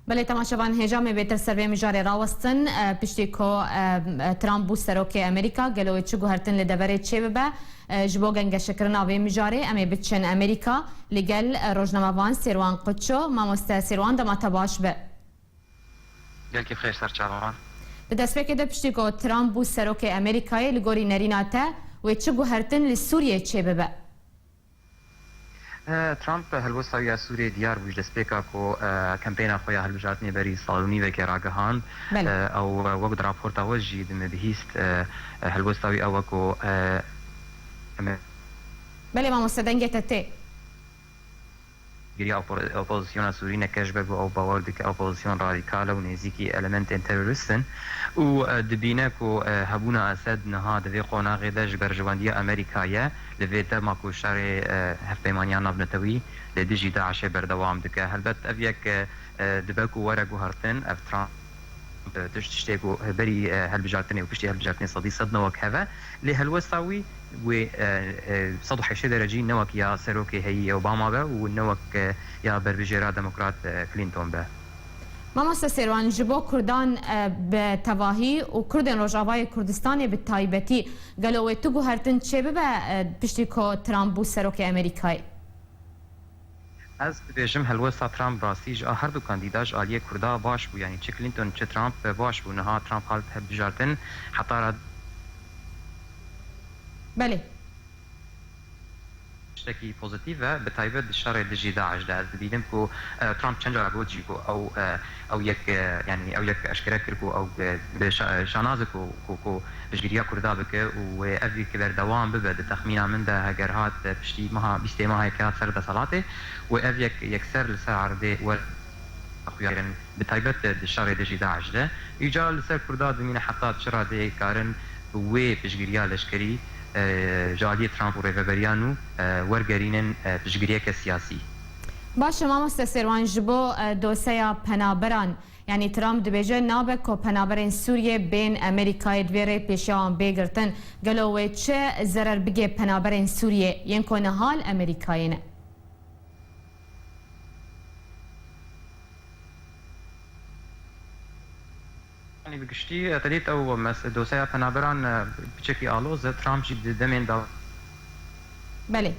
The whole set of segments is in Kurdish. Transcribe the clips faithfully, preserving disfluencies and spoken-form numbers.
Belê temaşevan, hêja me bêtir ser vê mijarê rawestin. E, piştî ku, e, Trump bû serokê Amerîka, gelo wê çi guhertin li deverê çêbibe? E, ji bo gengeşekirina vê mijarê em ê biçin Amerîka. Li gel, e, rojnamevan Sêrwan Quço. Mamoste Sêrwan, dema te baş be. Gelkî xêr ser çavan. Di destpêkê de piştî ku Trump bû serokê Amerîkayê, li gorî nerîna te wê çi guhertin li Sûriyê çêbibe? E, Trump helwesta wî ya Sûriyê diyar bû ji destpêka ku, e, kempeyna xwe ya hilbijartinê berî sal û nîvekê ragihand. Belê. E, ew, e, wek di raporta we jî di me bihîst, e, e, helwesta wî ew e ku, e, em ê Belê mamoste, dengê te tê. Giriya opo-, opozisyona Sûrî neke ji ber ku ew bawer dike opozisyon radîkal e û nêzîkî elementên terorîst in û, e, dibîne ku, e, hebûna Esed niha di vê qonaxê de ji berjewendiya Amerîka ye, li vê dema ku şerê, e, hevpeymaniya navnetewî li dijî DAIŞê berdewam dike. Helbet ev yek, e, e, dibe ku were guhertin, ev Trump, e, tişt, tiştê ku berî, e, hilbijartinê û piştî hilbijartinê sedî sed ne wek hev e, lê helwesta wî wê, e, e, sed û heştê derecî ne wek ya serokê heyî Obama be û ne wek, e, ya berbijêra demokrat, e, Clinton be. Mamoste Sêrwan, ji bo Kurdan, e, bi tevahî û Kurdên Rojavayê Kurdistanê bi taybetî, gelo wê tu guhertin çêbibe, e, piştî ku Trump bû serokê Amerîkayê? Ez dibêjim helwesta Trump bi rastî ji a herdu kandîda ji aliyê Kurda baş bû. Yanî çi Clinton çi Trump baş bû. Niha Trump hat hilbijartin heta ra Belê. Tiştekî pozîtîf e, bi taybet di şerê dijî DAIŞ de. Ez dibînim ku, e, Trump çend cara got jî ku ew, e, ew yek, e, yanî ew yek eşkere kir ku ew, e, bi şa-, e, şanaz e ku, ku, ku piştgiriya Kurda bike û wê ev yek berdewam bibe. Di texmîna min de heger hat, e, piştî meha, bîstê mehekê hat ser deselatê, wê ev yek yekser li ser erdê wer xuyarin, bi taybet di şerê dijî DAIŞ de. Îcar li ser Kurda dimîne heta çi radeyê karin bi wê piştgiriya leşkerî, e, ji aliyê Trump û rêveberiya nû, e, wergerînin, e, piştgiriyeke siyasî. Baş e, mamoste Sêrwan, ji bo, e, doseya penaberan, yanî Trump dibêje nabe ku penaberên Sûriyê bên Amerîkayê, divê rê pêşiya wan bê girtin. Gelo wê çi zerer bigê penaberên Sûriyê yên ku niha li Amerîkayê ne? Yanî bi giştî, e, te dît ew mes-, doseya penaberan, e, piçekî aloz e. Trump jî di demên da Belê.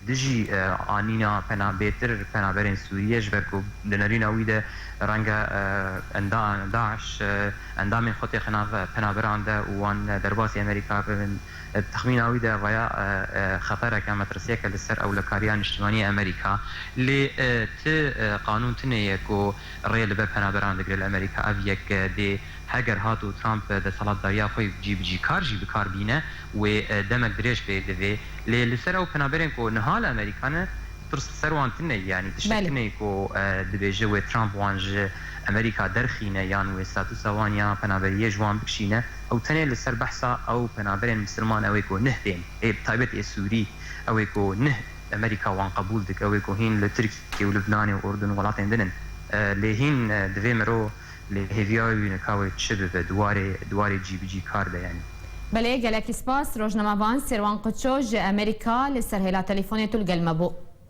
dijî, e, anîna pena-, bêtir penaberên Sûriyê, ji ber ku di nerîna wî de renge, e, enda-, DAIŞ, e, endamên xwe têxe nav penaberan de û wan, e, derbasî Amerîka bibin. Di texmîna wî de vaya, e, e, xetereke, metirsiyeke li ser ewlekariya niştimanî Amerîka. Lê, e, ti, e, qanûn tune ye ku rê li ber penaberan digire li Amerîka. Ev yek, e, dê heger hat û Trump, e, desthilatdariya xwe cî bi cî kar jî bi kar bîne, wê, e, demek dirêj pê divê. Lê li ser ew penaberên ku niha li Amerîka ne, tirs li ser wan tune ye. Yanî tiştek Belê. tune ye ku, e, dibêje wê Trump wan ji Amerîka derxîne yan wê statusa wan ya penaberiyê ji wan bikişîne. Ew tenê li ser behsa ew penaberên misilman, ew ê ku neh tên, ê bi taybet ê Sûrî, ew ê ku neh Amerîka wan qebûl dike, ew ê ku hîn li Tirkiye û Libnanê û Urdun û welatên din in. E, lê hîn, e, divê mirov li hêviya wî nika wê çi bibe, di warê, di warê cî bi cî kar de yanî. Belê, gelekî spas. Rojnamevan Sêrwan Quço ji Amerîka li ser hêla telefonê tu li gel me bû.